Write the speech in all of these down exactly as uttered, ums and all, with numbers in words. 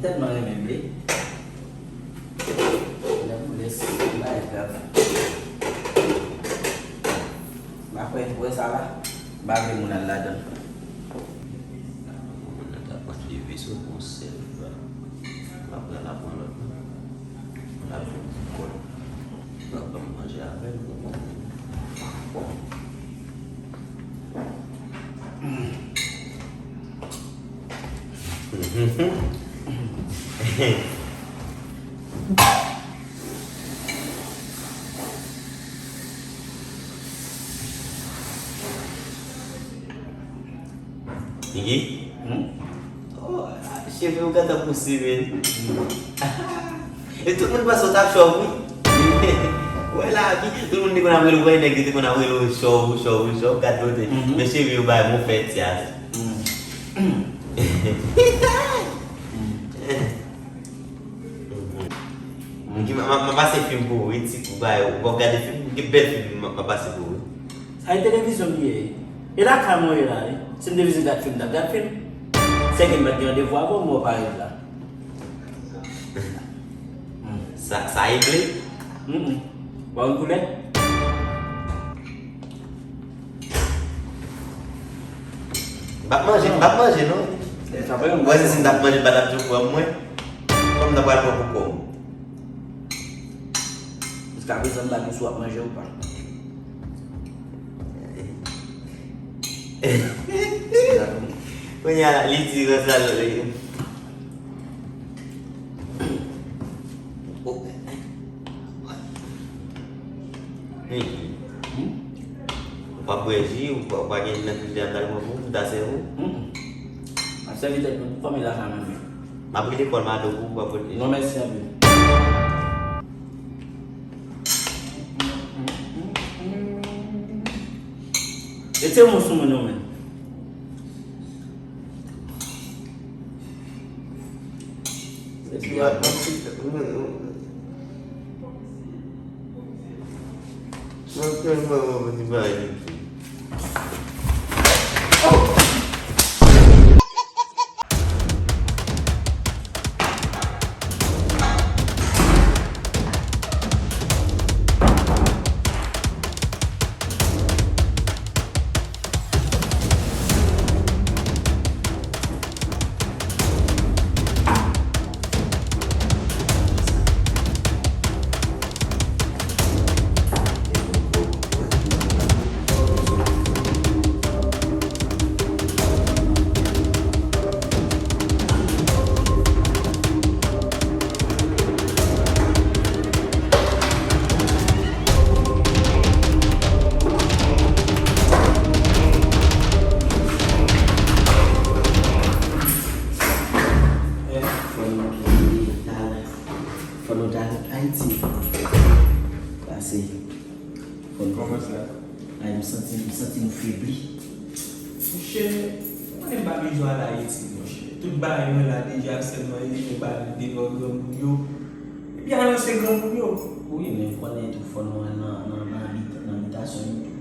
Tèlman renmen ble. Lè boule, se yon bagay grav. M pa kwè, wè sa la? M pa vle moun al ladan l. Moun nan ta pral leve sou yon sèl va. M ap pran la pran lòt. L ap vin kòl. L ap ban m manje avè l. Niki? Hmm? Oh, cheve w gentan pouse, men. E tout moun panse w t ap chòv, wi. Wè la, pi, tout moun te konn ap rele w, wè nèg yo te konn ap rele w chòv, chòv, chòv, gad lote. Mhm. Men cheve yo bay mwen fè tyas. Mm. Mwen ki, m ap, m ap pase fim pou ou, wi, ti kou bay, ou p ap gade fim, gen bèl fim m ap, m ap pase pou ou, wi. Sa e televizyon m ye. E lakay mwen ye la, wi. Si m te bezwen gad fim, m t ap gad fim. Sèke m pa t gen randevou avè w, mwen parèt la. Sa, sa e vle? Mm. Ba yon koulè? M p ap manje, m p ap manje, non. Mwen se si m t ap manje, m pa t ap di w pran mwen. Kòm m ta pral pran pou kò m. Jiskaprezan, m pa di w si w ap manje ou pa. Kounye a, li di konsa, li. Niki. Hmm? Ou pa bwè ji, ou pa, ou pa gen nan frijidè a, m ta al pran pou ou, m ta sèvi w. Mm-mm. M ap sèvi tèt mwen, fanmi la ka menm. M ap rele kòl madan pou ou, w ap rele. Non, mèsi anpil. Retire mwen sou moun yo, men. Fò nou ta, fò nou ta Ayiti. Pase. Fò nou. Kòman sa? Ay, m santi, m santi nou febli. Monchè, ou konnen m pa bezwen al Ayiti, monchè. Tout bagay mwen la deja, sèlman e mwen ba l devan granmoun yo. Epi anonse granmoun yo. Wi, men m konnen tou fò nou al nan, nan, nan abit-, nan bitasyon yo tou.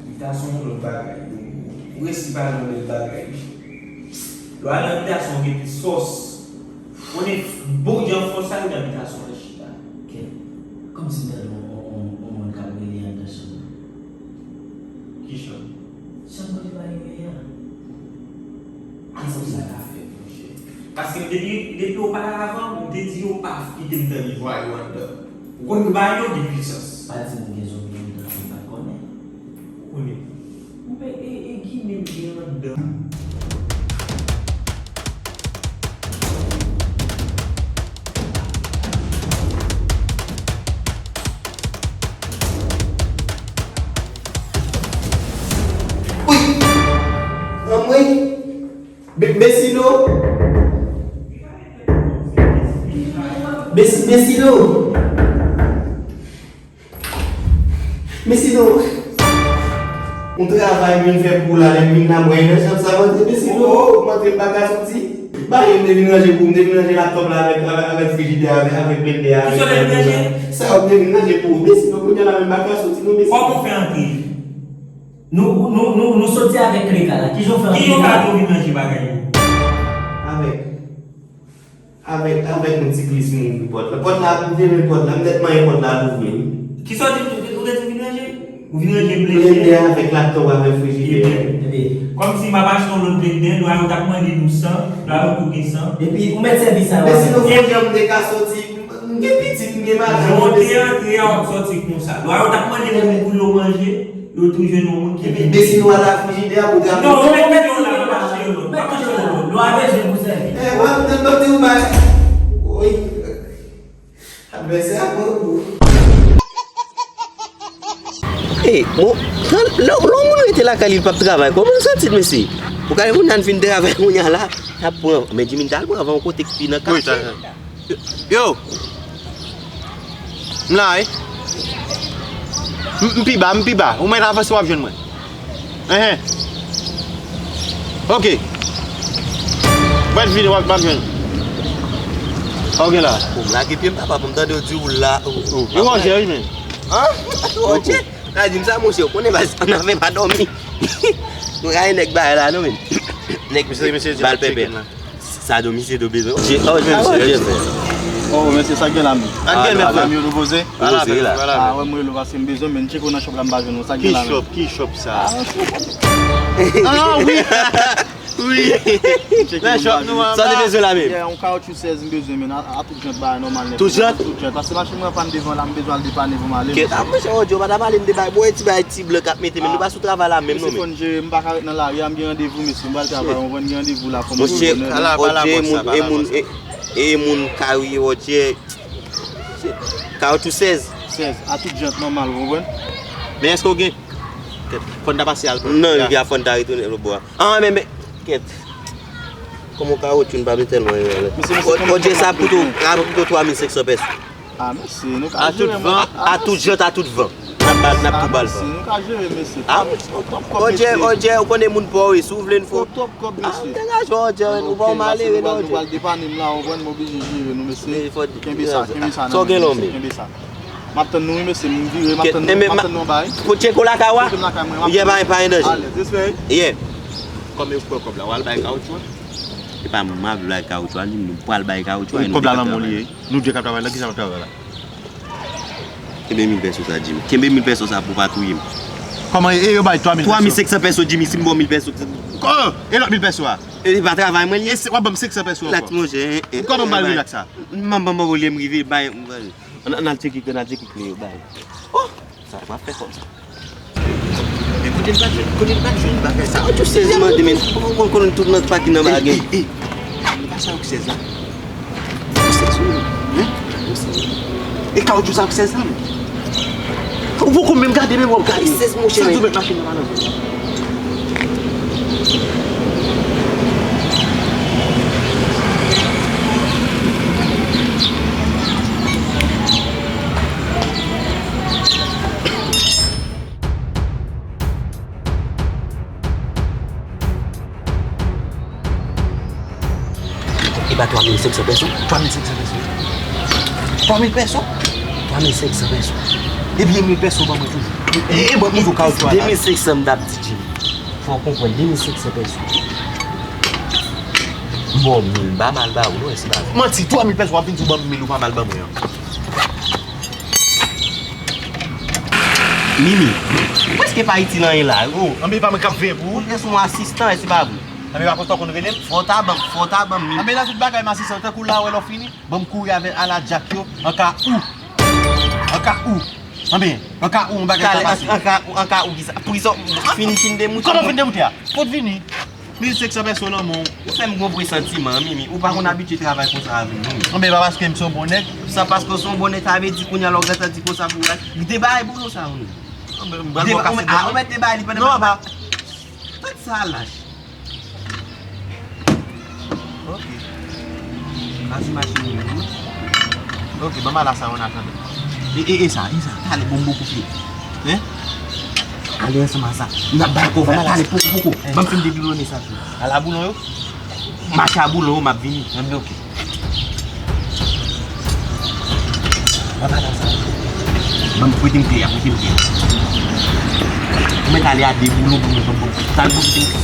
Bitasyon yon lòt bagay. Ou resi pale yon bèl bagay. Lè w al nan bitasyon, ou gen plis fòs. Konnen bon jan fòs sa yo nan bitasyon an chita. Kè, kòmsi m tande yon, yon, yon, yon moun k ap rele anndan chanm nan. Ki chanm? Chanm kote Marie ye a. Kisa sa ka fèt, monchè? Paske depi, depi oparavan, m te di yo pa kite m tande vwa yo anndan. Ou konn vwa yo gen pwisans. Pa di m gen zonbi anndan, m pa t konnen. Ou konnen. Men e, e Ginen m gen anndan. Wi! Anmwey! Be-, Besino! Besi-, Besino! Mesye non, yon travay m vin fè pou ou la, lè m vin la, mwen nan chanm sa, m antre, mesye non, m antre, m pa ka soti. Bagay yo m te vin ranje pou ou, m te vin ranje laptòp la avèk, avèk, avèk frijidè, avèk, avèk blendè, avèk. Kisa w te vin ranje? Sa yo m te vin ranje pou ou, mesye non, kounye a la menm m pa ka soti non, mesye. Kòman w fè antre? Nou, nou, nou, nou soti avèk kle kay la, kijan w fè antre? Ki yon kado vin ranje bagay yo? Avèk. Avèk, avèk yon ti glisman ouvri pòt la. Pòt la, m te men pòt la, m nèt manyen pòt la louvri wi. Kisa w di m tou? Ou te di vin ranje? Ou vin ranje blendè? Blendè avèk laptòp avèk frijidè. Ebyen, kòmsi m ap achte yon lòt blendè, lwa yo t ap mande nou san, lwa yo tou gen san. Epi ou mèt sèvi sa yo. Men si nou fè jan m te ka soti, m gen pitit, m gen madanm. Jan w te antre a, w ap sòti konsa. Lwa yo t ap mande nou pou yo manje. Yo tou jwenn yon moun ki vin. Men si nou al la frijidè a pou travay. Non, ou mèt kite yo la, m ap achte yon lòt. M ap achte yon lòt. Nou a bezwen pou sèvi. Eh, mwen, m te di w bay. Woy. Advèsè a pran kou. Eh, bon, lè, lè yon moun rete lakay li, li p ap travay, kòman w santi l, mesye? Ou ka wè moun nan fin travay kounye a la, l ap pran. Men Jimmy, t al pran avan yon kote ki pi nan katye. Yo! M la wi. M, m pi ba, m pi ba. Ou mèt avanse, w ap jwenn mwen. Enhen. Ok. Mwen vini, w ap, w ap jwenn. Ok la. Ou lage pye m, papa, pou m tande w di ou la. Ou, ou, yo, Roger, wi, men. An? Roger? Ka di m sa, monchè, ou konnen baz, an afè pa dòmi. Nou ka nèg bagay la, non, men. Nèg bal pèpè. Sa do misye do bezwen. Oje, oje, mesye, oje. Oh, mesye, sa gen la menm? Ak gen mèt la. Yo nou poze. Ala, ala. Ah, wè, mwen rele w paske m bezwen, men m tcheke w nan shop la, m pa jwenn ou. Sa gen la menm? Ki shop? Ki shop sa? Ah, wi. Wi. Nan shop nou an. Sa w te bezwen la menm? Yeah, yon kawoutchou sèz m bezwen, men a, a tout jant bagay nòmal nèt. Tout jant? Tout jant. Paske machin mwen an pann devan la, m bezwen al depanne pou m ale. Kèt, ah, monchè, oje, w pa ta pale m de bagay. Bon, e ti bagay ti blan k ap mete, men nou pa sou travay la menm, non, men. Mesye, fò n jere, m pa ka ret nan lari a, m gen randevou, mesye, m pral travay, w konprann, gen randevou la, fò m... Monchè, oje, e moun, e, e moun ka wi, oje, kawoutchou sèz. Sèz, a tout jant nòmal, w konprann? Men èske w gen? Kèt, fò n ta pase al pran. Non, li a fò n ta retounen lòt bò a. Ah, men, men, kèt. Kòman kawoutchou n pa mete l lwen, oje, sa pito, sa pito twa mil senk san pèso. Ah, mesye, nou ka jere, mwen. A tout van, a tout jant, a tout van. N ap ba, n ap tou ba l van. Ah, mesye, nou ka jere, mesye. Ah, oje, oje, ou konnen moun pa w, wi, si w vle n fè w. Twòp kòb, mesye. Ah, degaje w, oje, ou pa w malere, non, oje. Nou pral depanne m la, w konprann, m oblije jere nou, mesye. Kenbe sa, kenbe sa nan men, mesye, kenbe sa. M ap tann nou, wi, mesye, m vire, m ap tann nou, m ap tann nou anba, wi. Pou tcheke w lakay w a? Tcheke m lakay mwen, m ap tann nou. Yeah, pa, pa gen danje. Alèz, respè, wi. Yeah. Kòman yo pran kòb la, w al bay kawoutchou a? E pa mwen, m ap bay kawoutchou a, li, nou pral bay kawoutchou a, e nou... Kòb la nan men w li ye. Nou de k ap travay la, kisa n ap travay la? Kenbe mil pèso sa, Jimmy. Kenbe mil pèso sa pou w pa touye m. Kòman e, e yo bay twa mil pèso? Twa mil senk san pèso, Jimmy, si m ba w mil pèso. Kò, e lòt mil pèso a? E pa travay mwen li ye. E w ap ban m senk san pèso ankò. Relax, monchè, hein, hein. Kòman m ba l relax sa? M, m, m, m, olye m rive, bay, bay. Ann, ann al tcheke, ann al tcheke kle yo, bay. Oh! Sa w ap fè kòb sa? Men kote n pa t jwenn, kote n pa t jwenn bagay sa? Kawoutchou sèz mande, men ou konn tout nòt pa ki nan bagay. Ey, ey, ey. E pa sa yo ki sèz la? Sèz wi. Hein? E kawoutchou sa yo ki sèz la, men. Ou poko menm gade, men w ap gade. Sèz, monchè, men. Sa di w met machin nan pa nan vre. E pa twa mil senk san pèso? Twa mil senk san pèso. Twa mil pèso? Twa mil senk san pèso. Ebyen, mil pèso ban mwen toujou. E, e, ban m toujou kawoutchou a la. De mil senk san m t ap di, Jimmy. Fò w konprann, de mil senk san pèso. M ba w mil, m pa mal ba ou, non, èske pa vre? Manti, twa mil pèso, w ap vin di w ban m mil, ou pa mal ban mwen an. Mimi, ou prèske pa itil anyen la, o. Anben, e pa mwen k ap veye pou ou? Ou te sou yon asistan, èske pa vre? Anben, pa konsa w konn rele m? Fò w ta ban m, fò w ta ban m mil. Anben, nan tout bagay, m asistan, tankou la, w wè lè w fini, ban m kouri avè ala djak yo, an ka ou. An ka ou. Anben, an ka ou, yon bagay ta pase. An ka ou, an ka ou, kisa? Poukisa w fin, fin demoute? Kòman fin demoute a? Kot vini? Mil senk san pèso nan men w. Ou fè m gon presantiman, Mimi. Ou pa konn abitye travay konsa avè m, non, Mimi. Non, men pa paske m se yon bon nèg. Sa paske w se yon bon nèg, sa vle di kounye a lè w gentan di konsa pou w la. Li te bay boulon sa, wi. Non, men m pral ba w kase dlo. Ou mèt te bay li pandan... Non, papa. Tèt sa lach. Ok. Pase machin ou menm, wi. Ok, ban m ala sa yo an atandan. E, e, e sa, e sa. Talè, bon, bon, koupye. Hein? Ale ansanm a sa. N ap bay kòb la. Talè, poko, poko. Ban m fin depilonnen sa tou. Ala boulon yo. Mache a boulon yo, m ap vini. Anben, ok. Ban m ala sa. Ban m prete m kle a, prete m kle a. Ou mèt ale a de boulon pou mwen, ban m, ban m. Talè, ban m prete m kle.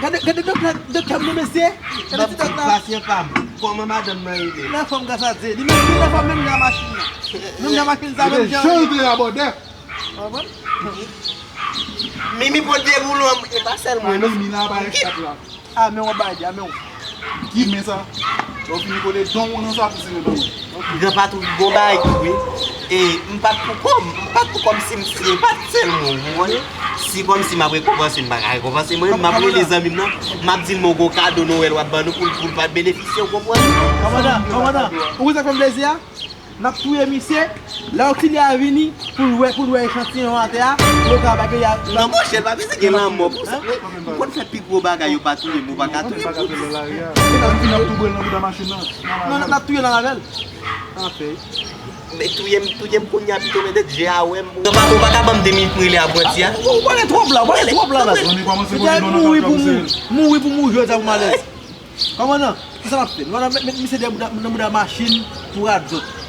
Gade, gade, gade, doktè, doktè m nan, mesye. Gade ti dòk la. Pasyan pa m. Kòman madanm nan rele? Nan fòm, gras a Dye. Li menm, li nan fòm, menm jan machin nan. Menm jan machin sa, menm jan. Jan l te abòdè. Mimi pote boulon, e pa sèl mwen. Mimi la, pa eskat la. A men w ap bay, a men w. Ki men sa? Lè w fini kole don w nan sa pou sere ban mwen. Gran patwon, gon bagay tou wi. E m pa t pou kòm, m pa t pou kòm si m si, e pa t sèl mwen, ou konprann? Si kòm si m ap rekonpanse, m pa ka rekonpanse mwen, m ap rele zanmi m nan, m ap di l men w gon kado Nwèl w ap ban nou pou l, pou l pa benefisye, ou konprann? Kòmandan, kòmandan, ou konn sa k fè m plezi a? N ap touye misye, lè otilye a vini, pou l wè, pou l wè echantiyon atè a, pou yo ka bagay a. Non, monchè, l pa bezwen gen lanmò pou sa. M konn fè pi gwo bagay, yo pa touye m, yo pa ka touye m pou dis. N ap tou bwè l nan bouda machin nan. Non, n ap touye l ann avè l. Sa n ap fè? Men touye m, touye m kounye a pito, men dèk je a wè m. Gran patwon pa ka ban m de minit pou rele apranti a? Ou pale twòp la, ou pale twòp la, baz. Misye ap mouri pou mou-, mouri pou mouri jodi a pou malèz. Kòmandan, kisa n ap fè? Nou pral met, met misye nan bouda, nan bouda machin pou radòt.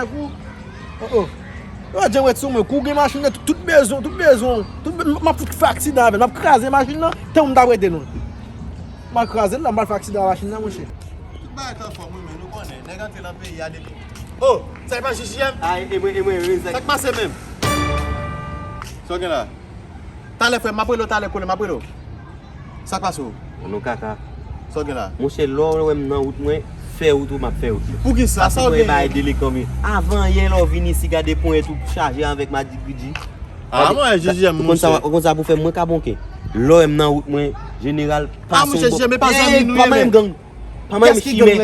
avèk ou. Oh, oh. Yo pa janm ret sou mwen. Kou gen machin nan, tout, tout bezwen, tout bezwen. Tout be-, m ap fout fè aksidan avè l. M ap kraze machin nan, tankou m t ap rete nou. M ap kraze l la, m pral fè aksidan a machin nan, monchè. Tout bagay t anfòm, wi, men nou konnen. Nèg antre nan peyi a depi. Oh, sa e pa J J M? Ay, e mwen, e mwen, e mwen, sa k pase menm? Sa w gen la? Talè, frè m, m ap rele w talè, konnen m ap rele w. Sa k pase w? Bon, nou kaka. Sa w gen la? Monchè, lè w wè m nan wout mwen, fè wout ou, m ap fè wout mwen. Poukisa? Sa w gen? Bay delekan, men avan yè, lè w vin isi, gade ponyèt ou chaje avèk madigridi. Ah, mwen, J J M, ou konn sa, monchè. Ou konn sa pou fè, mwen ka bonke. Lè w wè m nan wout mwen, jeneral, pase yon bò. Ah, monchè, J J M, e pa zanmi nou ye, men. Pa manyen gang. Pa manyen chimè.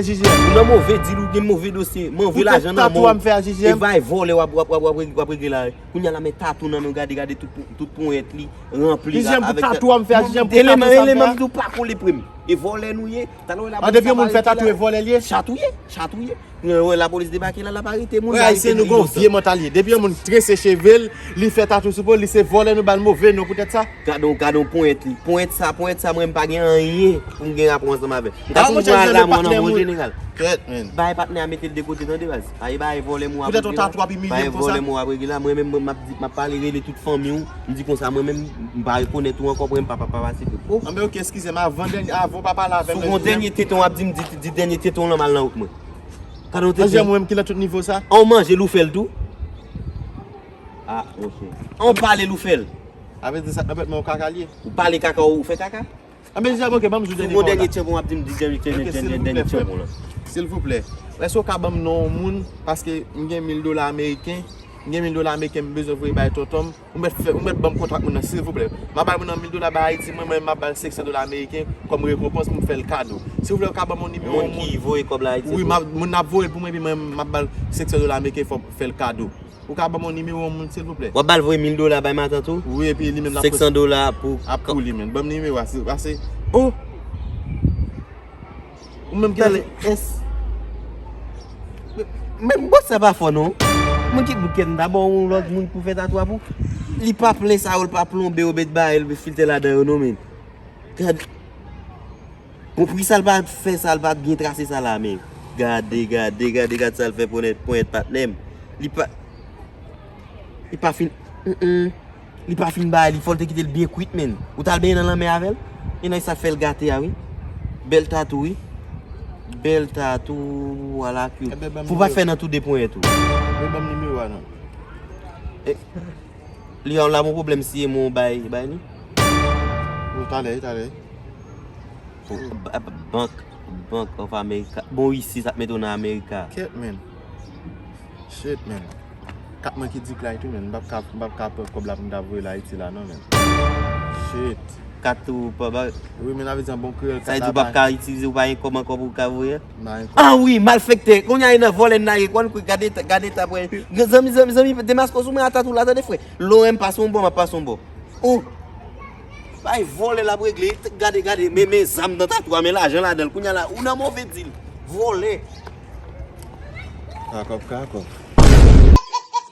Ou nan move dil, ou gen move dosye, move lajan nan men w. E bay vòlè w ap, w ap, w ap, w ap, w ap regle la. Kounye a la, men tatou nan men w, gade, gade tout, tout ponyèt li, ranpli avèk tatou. J J M, pou tatou a m fè a, J J M, pou tatou sa m fè a. Eleman, eleman, m di w pa kole pre m. E vòlè nou ye, talè w wè lapolis debake la. An depi yon moun fè tatou, e vòlè l ye? Chatouye, chatouye. Lè lapolis debake la, l ap arete moun, l ap arete inosan. Ayisyen, nou gon vye mantalite. Depi yon moun trese cheve l, li fè tatou sou po l, li se vòlè, nou ba l move non poutèt sa. Gade w, gade w ponyèt li. Ponyèt sa, ponyèt sa, mwen, m pa gen anyen pou m gen rapò ansanm avè l. M ka konprann la, mwen, nan bon jeneral. Kèt, men. Bay patnè a mete l de kote, tande, baz. Ay, bay vòlè mwen w ap regle la. Poutèt yon tatou ap imilye m konsa. Bay vòlè mwen w ap regle la. Mwen menm, mwen, m ap di, m ap pale, rele tout fanmi w. M di konsa, mwen menm, m pa rekonèt ou ankò, mwen, m pa, pa, pa pase pou. Oh. Anben, oke, eskize m, avan dènye, avan w pa pale avè m, J J M. Si w gon dènye tenten w ap di m, di, di dènye tenten w nan mal nan wout mwen. Gade yon tenten. J J M, mwen menm ki nan tout nivo sa. An w manje l ou fè l tou. Ah, monchè. An w pale l ou fè l. Sa vle di sa, anfèt, mwen yon kaka l ye. Ou pale kaka, ou fè kaka. Anben, J J M, oke, ban m di w dènye pawòl la. Si w gon dènye tchanpon, w ap di m di dènye, dènye, dènye, dènye tchanpon la. Silvouplè, frè m. Silvouplè. Èske w ka ban m non yon moun? Paske m gen mil dola ameriken. M gen mil dola ameriken, m bezwen voye bay tonton m. Ou mèt fè, ou mèt ban m kontak moun nan, silvouplè. M ap bay moun nan mil dola bay Ayiti, mwen, mwen, m ap ba l senk san dola ameriken kòm rekonpans pou m fè l kado. Silvouplè, ou ka ban m yon nimewo moun? Moun ki voye kòb la Ayiti pou ou? Wi, m ap, moun nan ap voye l pou mwen, epi mwen, m ap ba l senk san dola ameriken, fò m fè l kado. Ou ka ban m yon nimewo yon moun, silvouplè? W ap ba l voye mil dola bay matant ou? Wi, epi li menm l ap senk san dola pou. Ap pou li menm. Ban m nimewo a, silvouplè. Oh! Ou menm ki... Talè, èske... Men, men, bòs sa pa fò, non. Moun ki bout kèt, m ta ba w yon lòt moun pou fè tatwa pou. Li pa plen sa, ou l pa plonbe, ou mèt ba l filtè ladan yo, non, men. Gad. Bon, poukisa l pa fè sa, l pa byen trase sa la, men. Gade, gade, gade, gade sa l fè ponyèt, ponyèt patnè m. Li pa, li pa fin, mm, mm. Li pa fin bay, li fò l te kite l byen kwit, men. Ou t al benyen nan lanmè avè l? E nan sa k fè l gate a, wi. Bèl tatou, wi. Bèl tatou, ala cute. Fò w pa fè nan tou de ponyèt ou. Ebyen, ban m nimewo a, non. E, li a w la, bon pwoblèm si e mwen w bay, bay li? Bon, talè, talè. Bank, Bank of America. Bon, isi, sa k mete w nan Amerika. Kèt, men. Shit, man. Kat mwen ki di klay tou, man. M p ap ka, m p ap ka pran kòb la pou m ta voye l Ayiti la, non, man. Shit. Kat ou pa ba. Wi, men avè di an bon kreyòl. Sa vle di ou p ap ka itilize, ou pa gen kòb ankò pou ou ka voye? M pa gen kòb. Ah wi, malfektè. Kounye a e nan vòlè n al ye. Konn kou gade, gade ta pwen. Zanmi, zanmi, zanmi, demaske sou mwen a tatou la, tande frè. Lò m pase yon bò, m ap pase yon bò. Oh. Bay vòlè l ap regle. Gade, gade, men, men zam nan tatou a, men lajan ladan l. Kounye a la, ou nan move dil. Vòlè. Kakòp, kakòp.